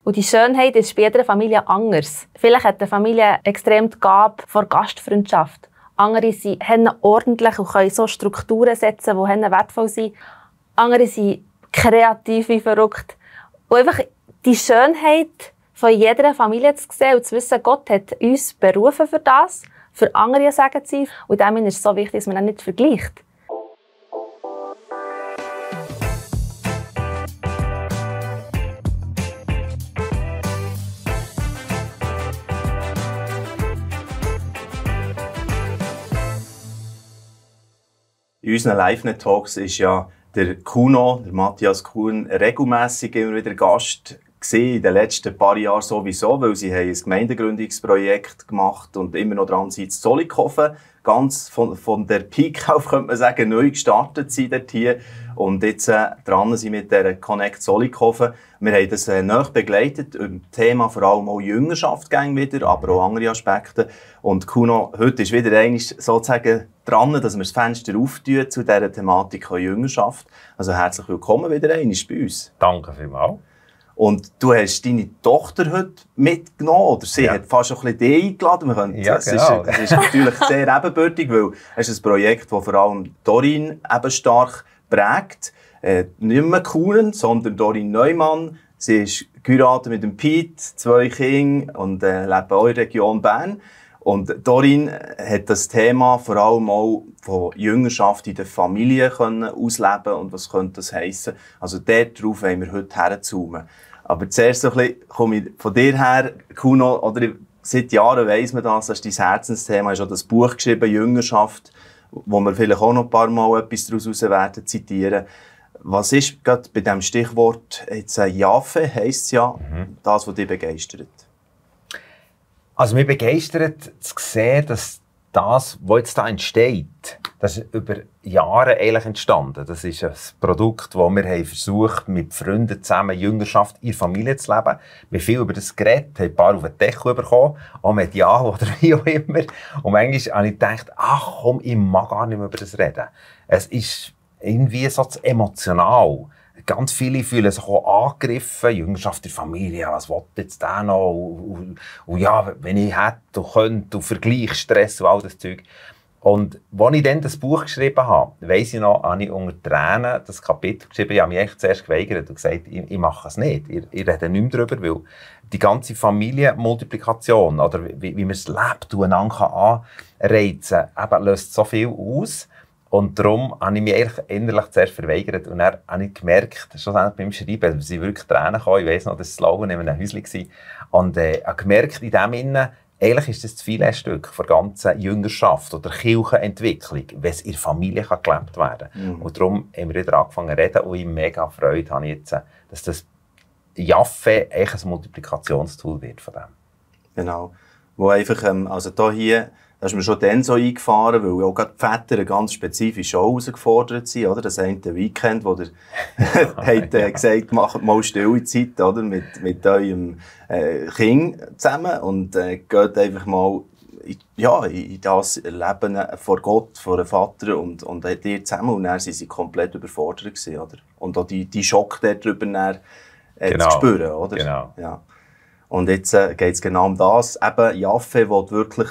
Und die Schönheit ist bei jeder Familie anders. Vielleicht hat eine Familie extrem die Gabe vor Gastfreundschaft. Andere haben ordentlich und können so Strukturen setzen, die wertvoll sind. Andere sind kreativ wie verrückt. Und einfach die Schönheit von jeder Familie zu sehen und zu wissen, Gott hat uns berufen für das, für andere Segen zu sein. Und deswegen ist es so wichtig, dass man das nicht vergleicht. In unseren Live-Net-Talks ist ja der Kuno, der Matthias Kuhn, regelmässig immer wieder Gast gewesen, in den letzten paar Jahren sowieso, weil sie haben ein Gemeindegründungsprojekt gemacht und immer noch dran sind, in Zollikofen. Ganz von der Peak auf, könnte man sagen, neu gestartet sind dort hier. Und jetzt dran sind mit der Connect Zollikofen. Wir haben das nahe begleitet, im Thema vor allem auch Jüngerschaft wieder, aber auch andere Aspekte. Und Kuno, heute ist wieder einmal sozusagen dran, dass wir das Fenster auftun zu dieser Thematik Jüngerschaft. Also herzlich willkommen wieder einmal bei uns. Danke vielmals. Und du hast deine Tochter heute mitgenommen, oder sie hat fast ein bisschen dich eingeladen. Ja, genau. Es ist natürlich sehr ebenbürtig, weil es ist ein Projekt, das vor allem Dorin eben stark prägt. Nicht mehr Kuhn, sondern Dorin Neumann. Sie ist geheiratet mit dem Piet, 2 Kinder und lebt auch in der Region Bern. Und Dorin hat das Thema vor allem auch von Jüngerschaft in der Familie ausleben und was könnte das heissen. Also darauf wollen wir heute herzoomen. Aber zuerst so ein bisschen, komme ich von dir her, Kuno, oder seit Jahren weiss man das ist dein Herzensthema, hast auch das Buch geschrieben, Jüngerschaft, wo wir vielleicht auch noch ein paar Mal etwas daraus werden zitieren. Was ist gerade bei diesem Stichwort jetzt Jaffe, heisst es ja, das, was dich begeistert? Also mich begeistert zu sehen, dass das, was jetzt da entsteht, das ist über Jahre eigentlich entstanden. Das ist ein Produkt, das wir haben versucht, mit Freunden zusammen Jüngerschaft in der Familie zu leben. Wir haben viel über das geredet, haben ein paar auf den Deckel bekommen, auch medial oder wie auch immer. Und manchmal habe ich gedacht, ach komm, ich mag gar nicht mehr über das reden. Es ist irgendwie so emotional. Ganz viele fühlen sich auch angegriffen. Jüngerschaft in der Familie, was will jetzt der noch? Und ja, wenn ich hätte und könnte, und Vergleichsstress und all das Zeug. Und als ich dann das Buch geschrieben habe, weiss ich noch, habe ich unter Tränen das Kapitel geschrieben. Ich habe mich echt zuerst geweigert und gesagt, ich mache es nicht. Ich rede nicht mehr darüber, weil die ganze Familienmultiplikation, oder wie man es lebt und einander anreizen kann, eben löst so viel aus. Und darum habe ich mich eigentlich innerlich zuerst verweigert. Und dann habe ich gemerkt, schlussendlich beim Schreiben, es sind wirklich Tränen gekommen. Ich weiss noch, das war in einem Häuschen. Und habe gemerkt, in dem Innen, eigentlich ist das das Filetstück der ganzen Jüngerschaft oder Kirchenentwicklung, wenn es in der Familie gelebt werden kann. Und darum haben wir wieder angefangen zu reden. Und ich mega Freude habe jetzt, dass das Jaffe eigentlich ein Multiplikationstool wird von dem. Genau. Wo einfach, also hier, das ist mir schon dann so eingefahren, weil auch gerade die Väter ganz spezifisch auch herausgefordert sind. Oder? Das eine Weekend, wo der hat gesagt, macht mal stille Zeit, oder? Mit eurem Kind zusammen und geht einfach mal in das Leben vor Gott, vor dem Vater und dir zusammen. Und dann sind sie komplett überfordert gewesen, oder? Und auch die Schock darüber zu spüren, oder? Genau. Ja. Und jetzt geht es genau um das. Eben Jaffe will wirklich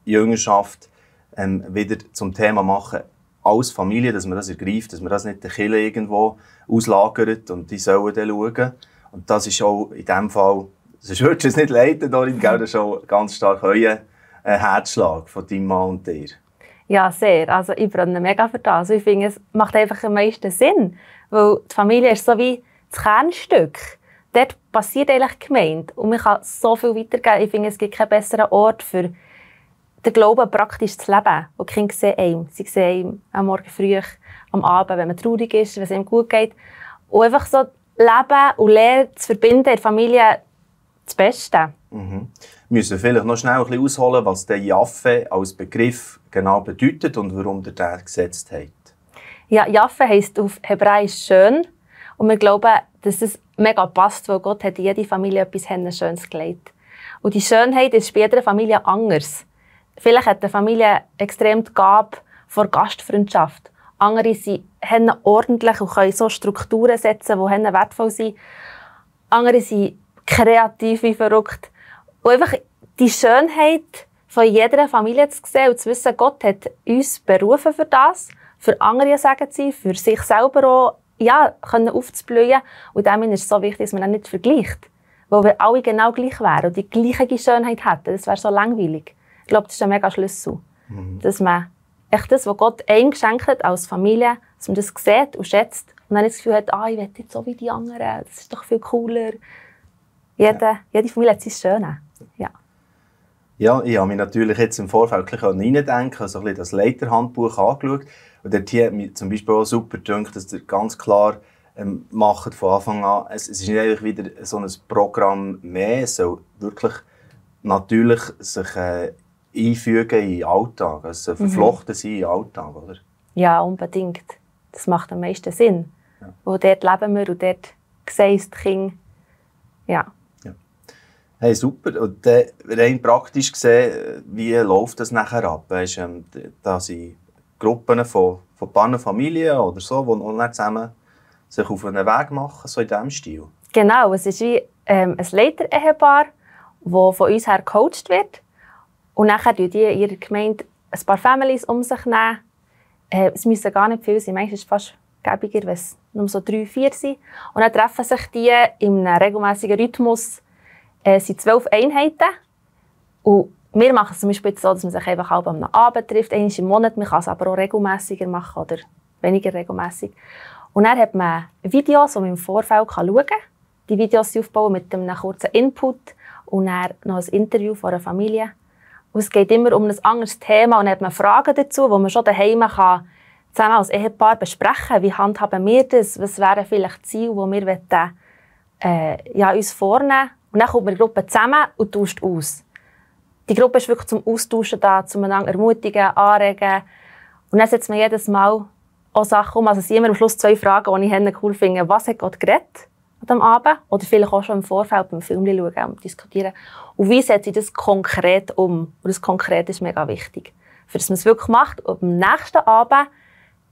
Jüngerschaft wieder zum Thema machen als Familie, dass man das ergreift, dass man das nicht den Kirche irgendwo auslagert und die sollen dann schauen. Und das ist auch in dem Fall, sonst würdest du es nicht leiten, Dorin, das ist auch ganz stark euer Herzschlag von deinem Mann und dir. Ja, sehr. Also ich brenne mega für das. Ich finde, es macht einfach am meisten Sinn, weil die Familie ist so wie das Kernstück. Dort passiert eigentlich die Gemeinde und man kann so viel weitergeben. Ich finde, es gibt keinen besseren Ort für den Glauben praktisch zu leben. Und die Kinder sehen einem. Sie sehen einem am Morgen früh, am Abend, wenn man traurig ist, wenn es ihm gut geht. Und einfach so Leben und Lehre zu verbinden in der Familie, das Beste. Wir müssen vielleicht noch schnell ein bisschen ausholen, was der Jaffe als Begriff genau bedeutet und warum ihr den gesetzt habt. Ja, Jaffe heisst auf Hebräisch schön. Und wir glauben, dass es mega passt, weil Gott hat in jede Familie etwas Schönes gelegt. Und die Schönheit ist bei jeder Familie anders. Vielleicht hat eine Familie extrem die Gabe vor Gastfreundschaft. Andere haben ordentlich und können so Strukturen setzen, die wertvoll sind. Andere sind kreativ wie verrückt. Und einfach die Schönheit von jeder Familie zu sehen und zu wissen, Gott hat uns berufen für das, für andere Segen zu sein, für sich selber auch können aufzublühen. Und dem ist es so wichtig, dass man das nicht vergleicht. Weil wir alle genau gleich wären und die gleiche Schönheit hätten, das wäre so langweilig. Ich glaube, das ist ein mega Schlüssel. Dass man echt das, was Gott einem geschenkt hat als Familie, dass man das sieht und schätzt und dann das Gefühl hat, ich will jetzt so wie die anderen, das ist doch viel cooler. Jede Familie hat sein Schönes. Ja. Ja, ich habe mich natürlich jetzt im Vorfeld ein bisschen reindenken, so ein bisschen das Leiterhandbuch angeschaut. Und dort hier hat mir zum Beispiel auch super gedacht, dass ihr ganz klar macht von Anfang an, es ist nicht einfach wieder so ein Programm mehr, es soll wirklich natürlich sich einfügen in den Alltag, also verflochten sein in den Alltag, oder? Ja, unbedingt. Das macht am meisten Sinn. Ja. Wo dort leben wir und dort sehen uns die Kinder. Ja. Hey, super. Und rein praktisch gesehen, wie läuft das nachher ab? Weißt, da sind Gruppen von ein paar Familien oder so, die dann zusammen sich auf einen Weg machen, so in diesem Stil? Genau, es ist wie ein Leiter-Ehepaar, das von uns her gecoacht wird. Und nachher nehmen die in ihrer Gemeinde ein paar Families um sich nehmen. Es müssen gar nicht viel sein, manchmal ist es fast gäbiger, wenn es nur so 3, 4 sind. Und dann treffen sich die in einem regelmäßigen Rhythmus. Es sind 12 Einheiten. Und wir machen es zum Beispiel so, dass man sich einfach am Abend trifft, einmal im Monat. Man kann es aber auch regelmässiger machen oder weniger regelmässig. Und dann hat man Videos, die man im Vorfeld schauen kann. Die Videos sind aufgebaut mit einem kurzen Input und dann noch ein Interview von einer Familie. Und es geht immer um ein anderes Thema und dann hat man Fragen dazu, die man schon daheim kann, zusammen als Ehepaar besprechen kann. Wie handhaben wir das? Was wären vielleicht Ziele, die wir wollen, uns vornehmen? Und dann kommt man die Gruppe zusammen und tauscht aus. Die Gruppe ist wirklich zum Austauschen da, zum einander ermutigen, anregen. Und dann setzt man jedes Mal auch Sachen um. Also es sind immer am Schluss 2 Fragen, die ich cool finde. Was hat Gott geredet am Abend? Oder vielleicht auch schon im Vorfeld beim Film schauen und diskutieren. Und wie setze ich das konkret um? Und das Konkret ist mega wichtig. Für dass man es wirklich macht. Und am nächsten Abend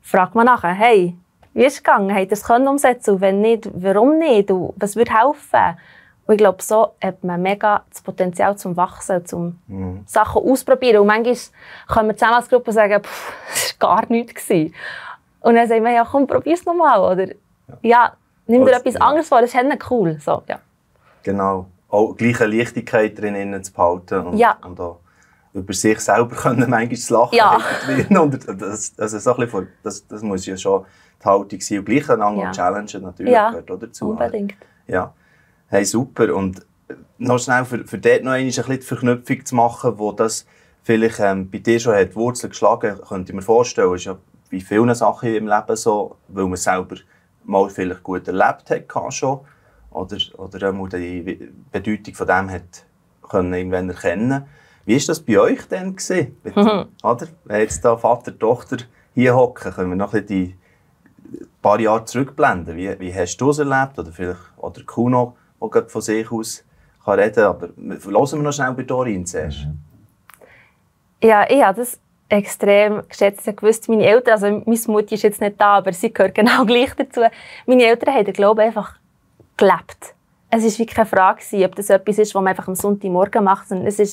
fragt man nachher, hey, wie ist es gegangen? Habt ihr es umsetzen? Und wenn nicht, warum nicht? Und was würde helfen? Und ich glaube, so hat man mega das Potenzial zum Wachsen, zum Sachen ausprobieren. Und manchmal können wir zusammen als Gruppe sagen, das war gar nichts. Und dann sagen wir, ja komm, probier es nochmal. Oder nimm dir etwas anderes vor, das ist cool. So, ja. Genau. Auch gleiche Leichtigkeit drin zu behalten und auch über sich selber können manchmal zu lachen. Und das muss ja schon die Haltung sein. Und gleich einander challengen natürlich gehört auch dazu. Unbedingt. Ja. Hey, super. Und noch schnell für dort noch ein bisschen die Verknüpfung zu machen, wo das vielleicht bei dir schon hat Wurzeln geschlagen, könnte ich mir vorstellen, ist ja bei vielen Sachen im Leben so, weil man selber mal vielleicht gut erlebt hat schon, oder man die Bedeutung von dem hat können irgendwann erkennen. Wie war das bei euch denn gewesen? Oder? Wenn jetzt da Vater, Tochter hier hocken, können wir noch ein bisschen ein paar Jahre zurückblenden. Wie hast du es erlebt? Oder Kuno, der gerade von sich aus kann reden kann. Aber hören wir noch schnell bei Doreen zuerst. Ja, ich habe das extrem geschätzt. Ich gewusst, meine Eltern, also meine Mutter ist jetzt nicht da, aber sie gehört genau gleich dazu. Meine Eltern haben den Glauben einfach gelebt. Es war wirklich keine Frage, ob das etwas ist, was man einfach am Sonntagmorgen macht, sondern es war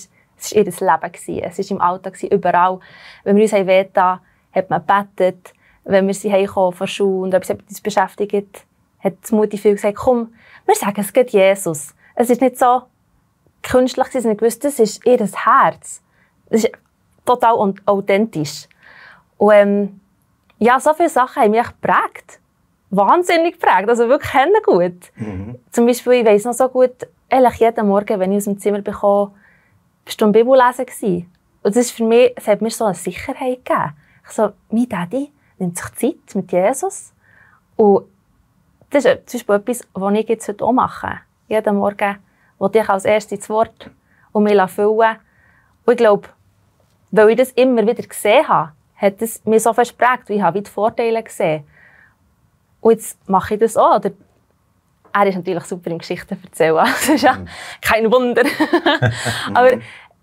ihr Leben. Es war im Alltag, überall. Wenn wir uns wehgetan haben, hat man gebetet. Wenn wir sie heimkamen von der Schule und etwas uns beschäftigt, hat die Mutter viel gesagt, komm, wir sagen, es geht Jesus. Es ist nicht so künstlich, sondern ich wusste, das ist ihr Herz. Das ist total authentisch. Und so viele Sachen haben mich geprägt. Wahnsinnig geprägt, also wirklich gut. Zum Beispiel, ich weiss noch so gut, ehrlich, jeden Morgen, wenn ich aus dem Zimmer bekam, bist du am Bibellesen gewesen. Und das ist für mich, es hat mir so eine Sicherheit gegeben. Ich so, mein Daddy nimmt sich Zeit mit Jesus. Und das ist zum Beispiel etwas, was ich jetzt heute auch mache. Jeden Morgen will ich als Erstes ins Wort und mich füllen. Und ich glaube, weil ich das immer wieder gesehen habe, hat es mich so versprägt, weil ich habe die Vorteile gesehen. Und jetzt mache ich das auch. Oder er ist natürlich super in Geschichten erzählen. Das ist ja kein Wunder. Aber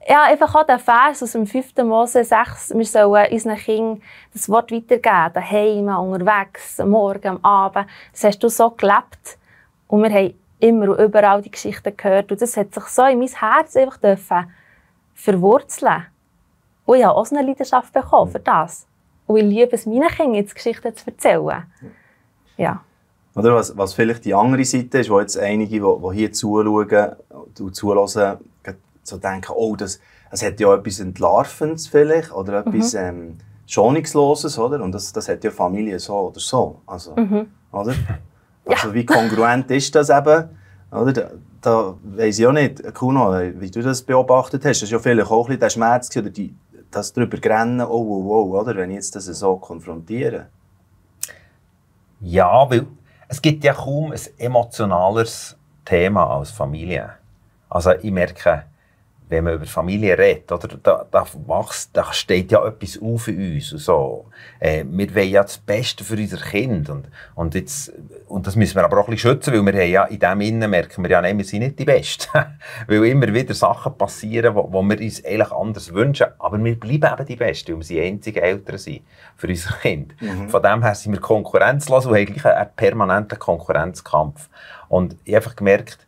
ja, einfach auch der Vers aus dem 5. Mose 6. Wir sollen unseren Kindern das Wort weitergeben. Daheim, unterwegs, am Morgen, am Abend. Das hast du so gelebt. Und wir haben immer und überall die Geschichten gehört. Und das hat sich so in mein Herz einfach verwurzeln. Und ich habe auch eine Leidenschaft bekommen für das. Und ich liebe es, meinen Kindern jetzt Geschichten zu erzählen. Ja. Oder was vielleicht die andere Seite ist, wo jetzt einige, die hier zuschauen und zuhören, so denken, oh, das hat ja etwas Entlarvendes vielleicht oder etwas Schonungsloses, oder? Und das hat ja Familie so oder so. Also, oder? Also wie kongruent ist das eben? Oder? Da weiss ich auch nicht, Kuno, wie du das beobachtet hast. Das ist ja vielleicht auch ein bisschen der Schmerz oder das darüber rennen, oder? Wenn ich jetzt das so konfrontiere. Ja, weil es gibt ja kaum ein emotionaleres Thema als Familie. Also ich merke, wenn man über Familie redet, oder, da steht ja etwas auf in uns. Und so. Wir wollen ja das Beste für unser Kind. Und das müssen wir aber auch ein bisschen schützen, weil wir haben ja in dem Innen merken wir ja, nein, wir sind nicht die Besten. Weil immer wieder Sachen passieren, wo wir uns eigentlich anders wünschen. Aber wir bleiben eben die Besten, weil wir die einzigen Eltern sind für unser Kind. Von dem her sind wir konkurrenzlos und eigentlich einen permanenten Konkurrenzkampf. Und ich habe einfach gemerkt,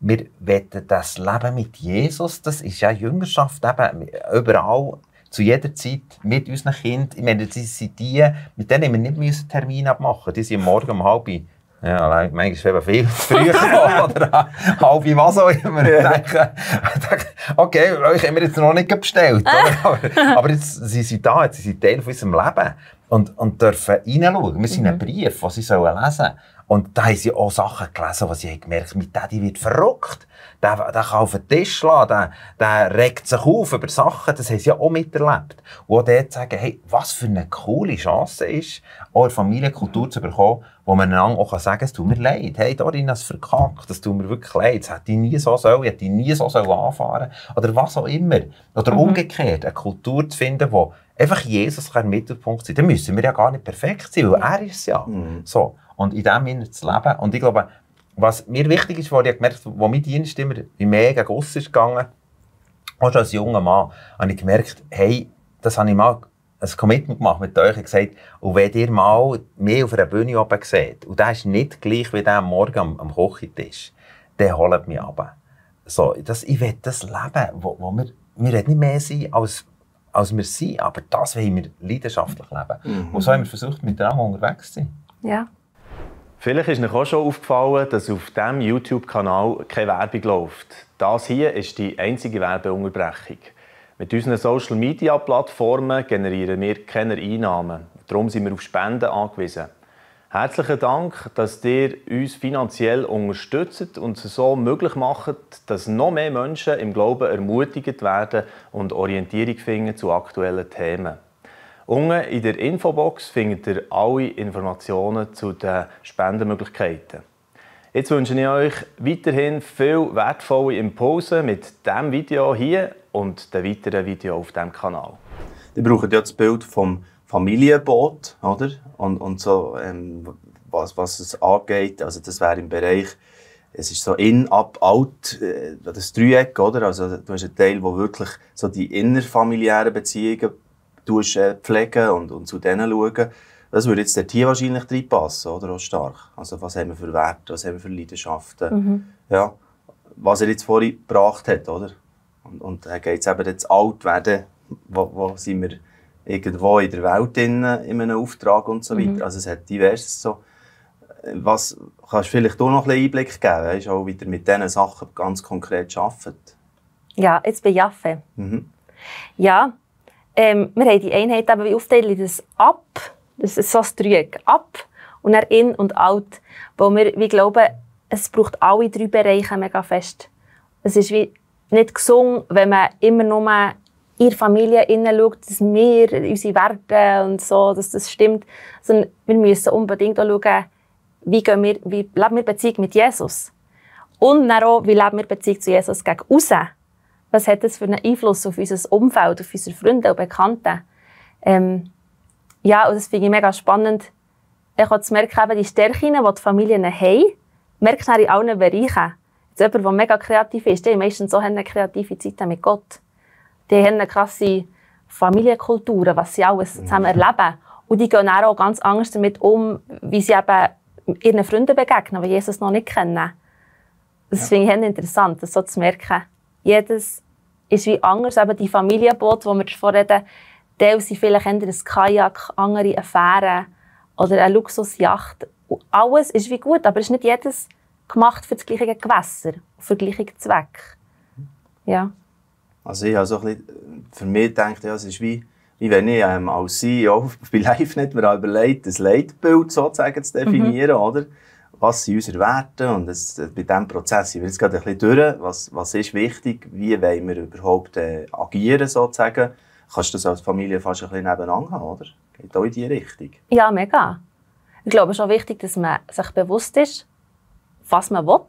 wir wollen das Leben mit Jesus, das ist ja Jüngerschaft eben überall, zu jeder Zeit, mit unseren Kindern. Ich meine, das sind die, mit denen wir nicht Termine abmachen. Die sind morgen um 12:30, ja, manchmal eben viel zu früh oder 12:30, was auch immer. Ich denke, okay, euch haben wir jetzt noch nicht bestellt. Aber jetzt, sie sind da, jetzt sind Teil von unserem Leben und dürfen reinschauen. Wir sind ein Brief, den sie lesen sollen. Und da haben sie auch Sachen gelesen, wo sie gemerkt haben, mit dem wird verrückt. Der kann auf den Tisch schlagen, der regt sich auf über Sachen, das haben sie ja auch miterlebt. Und auch dort sagen, hey, was für eine coole Chance ist, auch eine Familienkultur zu bekommen, wo man einander auch sagen kann, es tut mir leid, hey, Dorin, hast verkackt, das tut mir wirklich leid, das hätte ich nie so sollen, ich hätte nie so anfahren oder was auch immer. Oder umgekehrt, eine Kultur zu finden, wo einfach Jesus im Mittelpunkt sein kann. Dann müssen wir ja gar nicht perfekt sein, weil er ist es ja. So. Und in dem Sinne zu leben. Und ich glaube, was mir wichtig ist, wo ich gemerkt habe, wo mein Dienst immer mehr gegen aussen ist gegangen, auch schon als junger Mann, habe ich gemerkt, hey, das habe ich mal ein Commitment gemacht mit euch und gesagt, und wenn ihr mal mehr auf einer Bühne oben seht, und das ist nicht gleich wie der am Morgen am Küchentisch, dann holt mich runter. So, ich will das Leben, wo wir nicht mehr sein als wir sind, aber das wollen wir leidenschaftlich leben. Und so haben wir versucht, miteinander unterwegs zu sein. Ja. Vielleicht ist euch auch schon aufgefallen, dass auf diesem YouTube-Kanal keine Werbung läuft. Das hier ist die einzige Werbeunterbrechung. Mit unseren Social-Media-Plattformen generieren wir keine Einnahmen. Darum sind wir auf Spenden angewiesen. Herzlichen Dank, dass ihr uns finanziell unterstützt und es so möglich macht, dass noch mehr Menschen im Glauben ermutigt werden und Orientierung finden zu aktuellen Themen. Unten in der Infobox findet ihr alle Informationen zu den Spendenmöglichkeiten. Jetzt wünsche ich euch weiterhin viel wertvolle Impulse mit diesem Video hier und den weiteren Videos auf diesem Kanal. Ihr braucht ja das Bild vom Familienboot, oder? Und so, was es angeht, also das wäre im Bereich, es ist so in, ab, out, das Dreieck, oder? Also du hast einen Teil, wo wirklich so die innerfamiliären Beziehungen pflegen und zu denen schauen. Das würde jetzt dort hier wahrscheinlich reinpassen, oder? Auch stark. Also was haben wir für Werte, was haben wir für Leidenschaften. Ja, was er jetzt vorhin gebracht hat, oder? Und da geht es eben jetzt alt werden, wo sind wir irgendwo in der Welt in einem Auftrag und so weiter. Also es hat diverses so. Was kannst du vielleicht auch noch ein bisschen Einblick geben? Weißt du, auch wieder mit diesen Sachen ganz konkret arbeiten? Ja, jetzt bei Jaffe. Ja, wir haben die Einheit aber wie aufteilt in das Ab, das ist so ein Dreieck, Ab und dann In und Out, wo wir glauben, es braucht alle drei Bereiche mega fest. Es ist wie nicht gesungen, wenn man immer nur in der Familie schaut, dass wir, unsere Werte und so, dass das stimmt, sondern wir müssen unbedingt auch schauen, wie leben wir Beziehung mit Jesus und dann auch, wie leben wir Beziehung zu Jesus gegen aussen. Was hat das für einen Einfluss auf unser Umfeld, auf unsere Freunde und Bekannte? Ja, und das finde ich mega spannend. Ich habe zu merken, die Stärken, die die Familien haben, merkst du in allen Bereichen. Jetzt jemand, der mega kreativ ist, die haben meistens so eine kreative Zeit mit Gott. Die haben eine krasse Familienkultur, was sie alles zusammen erleben. Und die gehen auch ganz anders damit um, wie sie eben ihren Freunden begegnen, die Jesus noch nicht kennen. Das finde ich interessant, das so zu merken. Jedes ist wie anders. Eben die Familienboote, die wir davor reden, Teile sind vielleicht eher ein Kajak, andere eine Fähre oder eine Luxusjacht. Und alles ist wie gut, aber es ist nicht jedes gemacht für das gleiche Gewässer, für den gleichen Zweck. Ja. Also ich habe so ein bisschen, für mich gedacht, ja, es ist wie wenn ich als CEO bei LiveNet mir überlegt, ein Leitbild sozusagen zu definieren, oder? Was sind unsere Werte? Und bei diesem Prozess sind wir jetzt gerade ein bisschen durch. Was ist wichtig? Wie wollen wir überhaupt agieren, sozusagen? Kannst du das als Familie fast ein bisschen nebeneinander haben, oder? Geht auch in diese Richtung? Ja, mega. Ich glaube, es ist auch wichtig, dass man sich bewusst ist, was man will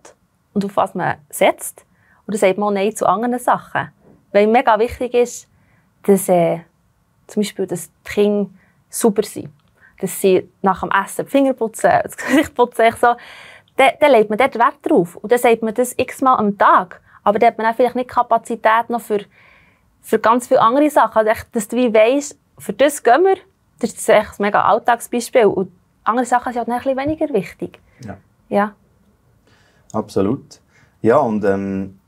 und auf was man setzt. Und dann sagt man auch Nein zu anderen Sachen. Weil mega wichtig ist, dass zum Beispiel, dass die Kinder super sind. Dass sie nach dem Essen die Finger putzen, das Gesicht putzen. So. Dann legt man dort Wert drauf. Und dann sagt man das x-mal am Tag. Aber dann hat man auch vielleicht nicht Kapazität noch für ganz viele andere Sachen. Also echt, dass du wie weisst, für das gehen wir. Das ist echt ein mega Alltagsbeispiel. Und andere Sachen sind halt ein bisschen weniger wichtig. Ja. Absolut. Ja, und wenn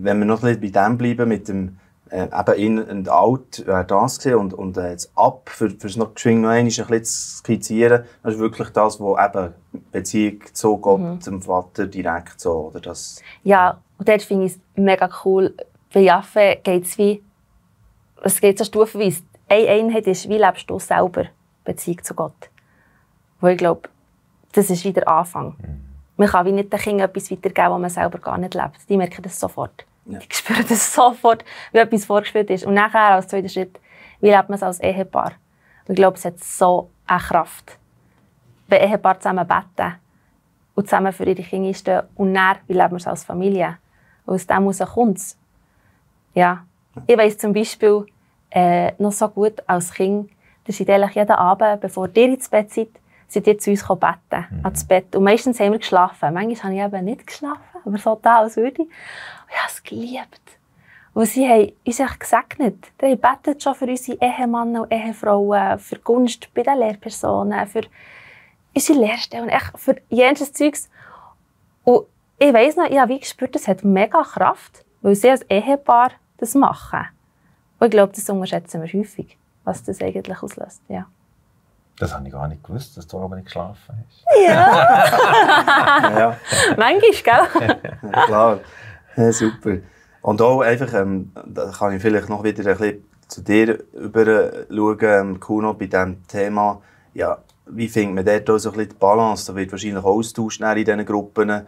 wir noch ein bisschen bei dem bleiben, mit dem eben in und out, das gesehen und jetzt ab, für es noch geschwind noch einmal ein bisschen zu skizzieren, das ist wirklich das, was eben Beziehung zu Gott, zum Vater direkt so, oder das? Ja, und dort finde ich es mega cool. Bei Jaffe geht es geht so stufenweise. Eine Einheit ist, wie lebst du selber Beziehung zu Gott? Wo ich glaube, das ist wieder der Anfang. Man kann wie nicht den Kindern etwas weitergeben, was man selber gar nicht lebt. Die merken das sofort. Ja. Die spüren das sofort, wie etwas vorgespielt ist. Und nachher, als zweiter Schritt, wie lebt man es als Ehepaar? Und ich glaube, es hat so eine Kraft. Wenn Ehepaare zusammen beten und zusammen für ihre Kinder einstehen. Und dann, wie lebt man es als Familie? Und aus dem heraus kommt es. Ja. Ich weiss zum Beispiel noch so gut als Kind, dass ich eigentlich jeden Abend, bevor ihr ins Bett seid, sind ihr zu uns beten, ans Bett. Und meistens haben wir geschlafen. Manchmal habe ich eben nicht geschlafen, aber so da, als würde ich. Und ich habe es geliebt. Und sie haben uns echt gesegnet. Die beten schon für unsere Ehemänner und Ehefrauen, für Gunst bei den Lehrpersonen, für unsere Lehrstellen, echt für jenes Zeugs. Und ich weiss noch, ich habe gespürt, das hat mega Kraft, weil sie als Ehepaar das machen. Und ich glaube, das unterschätzen wir häufig, was das eigentlich auslöst. Ja. Das habe ich gar nicht gewusst, dass du aber nicht geschlafen hast. Ja. Ja. Manchmal, gell? Ja, klar. Ja, super. Und auch einfach, da kann ich vielleicht noch wieder ein bisschen zu dir über schauen, Kuno, bei diesem Thema. Ja, wie findet man dort auch so ein bisschen die Balance? Da wird wahrscheinlich Austausch in diesen Gruppen.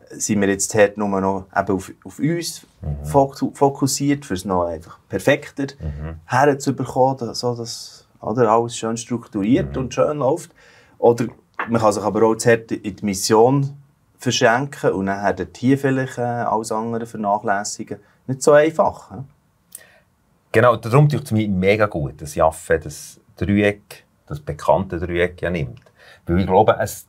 Sind wir jetzt dort nur noch eben auf uns fokussiert, für es noch einfach perfekter herzubekommen, so dass oder alles schön strukturiert und schön läuft. Oder man kann sich aber auch zu hart in die Mission verschenken und dann dort hier vielleicht alles andere vernachlässigen. Nicht so einfach. He? Genau, darum tut es mir mega gut, dass Jaffe das Dreieck, das bekannte Dreieck ja nimmt. Weil ich glaube, es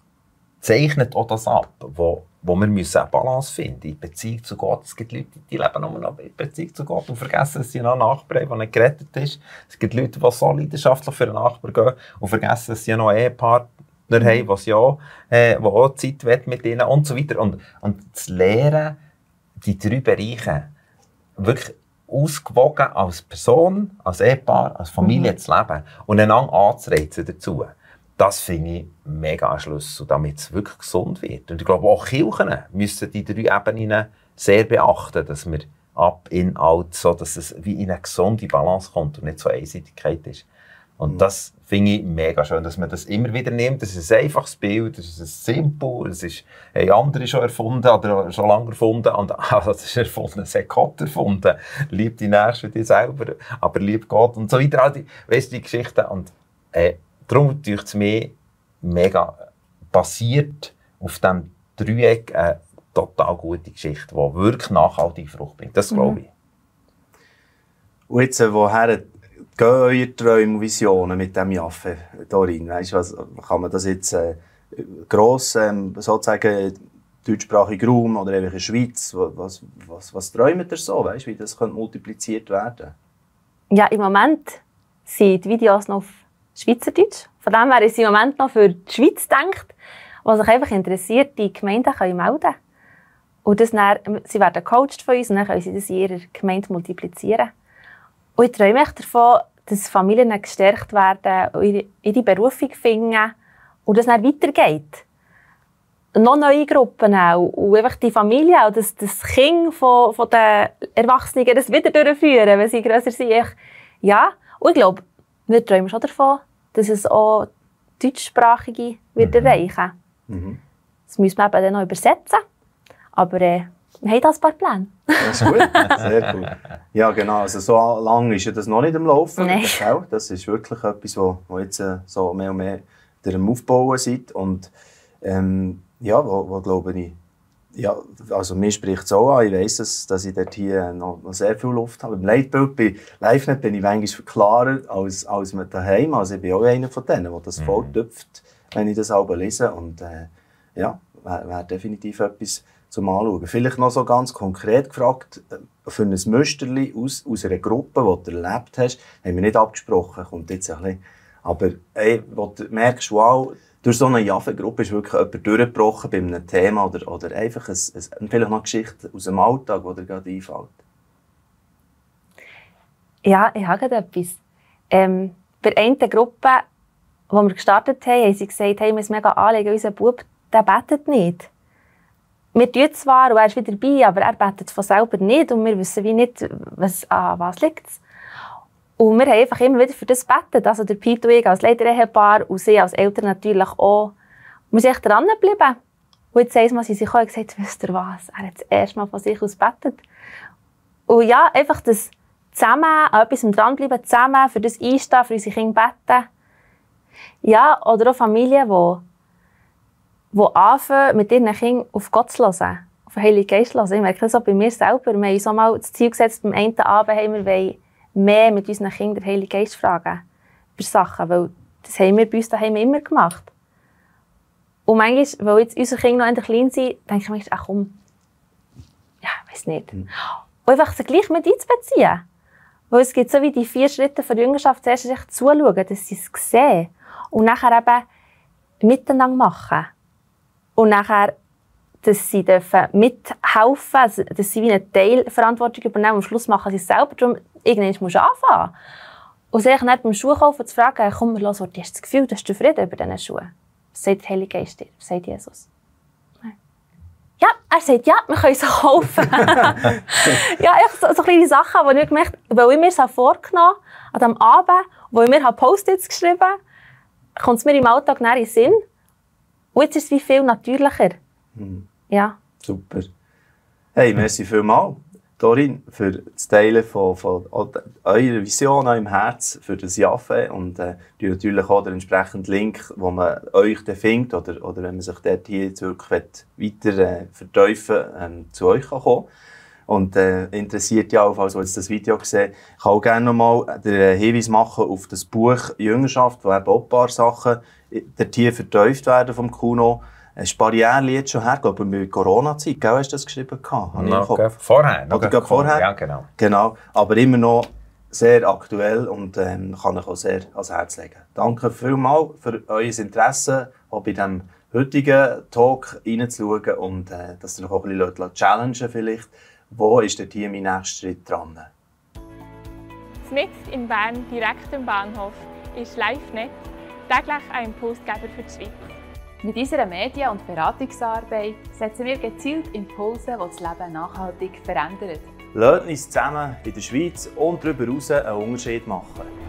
zeichnet auch das ab, wo wir müssen eine Balance finden in Beziehung zu Gott. Es gibt Leute, die leben nur noch in Beziehung zu Gott und vergessen, dass sie noch einen Nachbar haben, der nicht gerettet ist. Es gibt Leute, die so leidenschaftlich für einen Nachbar gehen und vergessen, dass sie noch einen Ehepartner haben, der auch Zeit mit ihnen und so weiter. Und zu lernen, die drei Bereiche wirklich ausgewogen als Person, als Ehepaar, als Familie zu leben und einander anzureizen dazu. Das finde ich mega ein Schlüssel, damit es wirklich gesund wird. Und ich glaube, auch Kirchen müssen die drei Ebenen sehr beachten, dass wir ab, in, out, so dass es wie in eine gesunde Balance kommt und nicht so Einseitigkeit ist. Und das finde ich mega schön, dass man das immer wieder nimmt. Das ist ein einfaches Bild, das ist simpel, das ist andere schon erfunden oder schon lange erfunden. Und das ist erfunden, das hat Gott erfunden. Lieb die Nächsten wie dich selber, aber lieb Gott und so weiter. All die, weißt du, die Geschichten. Und darum tue ich es mir mega basiert auf diesem Dreieck eine total gute Geschichte, die wirklich nachhaltig Frucht bringt. Das glaube ich. Und jetzt, woher gehen eure Träume und Visionen mit diesem Jaffe, Dorin? Weißt du, kann man das jetzt gross sozusagen deutschsprachigen Raum oder einfach in der Schweiz, was träumt ihr so? Weißt du, wie das multipliziert werden könnte? Ja, im Moment sind die Videos noch auf Schweizerdeutsch. Von dem her ist im Moment noch für die Schweiz gedacht, was sich einfach interessiert, die Gemeinden können melden. Und das dann, sie werden gecoacht von uns und dann können sie das in ihrer Gemeinde multiplizieren. Und ich träume echt davon, dass Familien gestärkt werden und ihre Berufung finden und das dann weitergeht. Noch neue Gruppen auch. Und einfach die Familie, auch das Kind von den Erwachsenen, das wieder durchführen, wenn sie grösser sind. Ja, und ich glaube, wir träumen schon davon, dass es auch Deutschsprachige wird erreichen. Das müssen wir eben dann noch übersetzen. Aber wir haben da ein paar Pläne. Das ist gut, sehr gut. Ja, genau. Also so lange ist ja das noch nicht am Laufen. Nein. Das ist wirklich etwas, wo jetzt so mehr und mehr am Aufbauen seid. Und ja, wo glaube ich, ja, also mir spricht es auch an. Ich weiss, dass ich dort hier noch sehr viel Luft habe. Im Leitbild bei LiveNet bin ich manchmal klarer als mit daheim. Also ich bin auch einer von denen, der das voll tüpft, wenn ich das selber lese. Und ja, wäre definitiv etwas zum Anschauen. Vielleicht noch so ganz konkret gefragt, für ein Müsterli aus einer Gruppe, die du erlebt hast, haben wir nicht abgesprochen, kommt jetzt ein bisschen. Aber ey, wo du merkst, wow, durch so eine Jaffe-Gruppe ist wirklich jemand durchgebrochen bei einem Thema oder einfach vielleicht noch eine Geschichte aus dem Alltag, die dir gerade einfällt. Ja, ich habe gerade etwas. Bei einer Gruppe, die wir gestartet haben, haben sie gesagt, hey, wir müssen mega anlegen, unser Bub, der betet nicht. Wir tun zwar, und er ist wieder dabei, aber er betet von selber nicht und wir wissen wie nicht, was liegt. Und wir haben einfach immer wieder für das gebetet. Also der Pete und ich als Leiter-Ehepaar und sie als Eltern natürlich auch. Wir sind echt dranbleiben. Und jetzt einmal sind sie gekommen und gesagt, wisst ihr was, er hat das erste Mal von sich aus gebetet. Und ja, einfach das zusammen, an etwas dranbleiben, zusammen für das einstehen, für unsere Kinder beten. Ja, oder auch Familien, die anfangen, mit ihren Kindern auf Gott zu hören, auf den Heiligen Geist zu hören. Ich merke das auch bei mir selber. Wir haben uns auch mal das Ziel gesetzt, beim einen Abend haben wir mehr mit unseren Kindern den Heiligen Geist fragen über Sachen, weil das haben wir bei uns daheim immer gemacht. Und manchmal, weil jetzt unsere Kinder noch klein sind, denke ich manchmal, ach komm, ja, ich weiss nicht. Und einfach sie gleich mit einzubeziehen. Weil es gibt so wie die 4 Schritte von der Jüngerschaft, zuerst sich zuschauen, dass sie es sehen und nachher eben miteinander machen. Und nachher, dass sie mithelfen dürfen, dass sie wie eine Teilverantwortung übernehmen. Am Schluss machen sie es selber. Darum, irgendwann musst du anfangen. Und sich dann beim Schuhkaufen zu fragen, komm, los, hast du das Gefühl, dass du Frieden über diesen Schuhen? Was sagt der Heilige Geist dir? Was sagt Jesus? Ja, er sagt, ja, wir können sie kaufen. Ja, so kleine Sachen, die ich gemerkt habe, weil ich mir es vorgenommen habe, an diesem Abend, wo ich mir Post-its geschrieben habe, kommt es mir im Alltag näher in den Sinn. Und jetzt ist es wie viel natürlicher. Ja. Super. Hey, merci vielmals, Dorin, für das Teilen von eurer Vision, eurem Herz für das Jaffe und natürlich auch den entsprechenden Link, wo man euch dann findet oder wenn man sich dort hier jetzt wirklich weiter vertiefen zu euch kann kommen. Und interessiert ja auch, also jetzt das Video gesehen, ich kann auch gerne nochmal den Hinweis machen auf das Buch Jüngerschaft, wo eben auch ein paar Sachen dort hier vertieft werden vom Kuno. Ein paar Jahre jetzt schon her, glaube ich, mit Corona-Zeit, gell, hast du das geschrieben? Vorher. Oder vorher? Ja, genau. Genau, aber immer noch sehr aktuell und kann ich auch sehr ans Herz legen. Danke vielmals für euer Interesse, auch bei diesem heutigen Talk reinzuschauen und dass ihr euch auch ein bisschen challengen vielleicht. Wo ist denn hier mein nächster Schritt dran? Mitten in Bern, direkt am Bahnhof, ist LiveNet, täglich ein Impulsgeber für die Schweiz. Mit unserer Medien- und Beratungsarbeit setzen wir gezielt Impulse, die das Leben nachhaltig verändern. Lasst uns zusammen in der Schweiz und darüber hinaus einen Unterschied machen.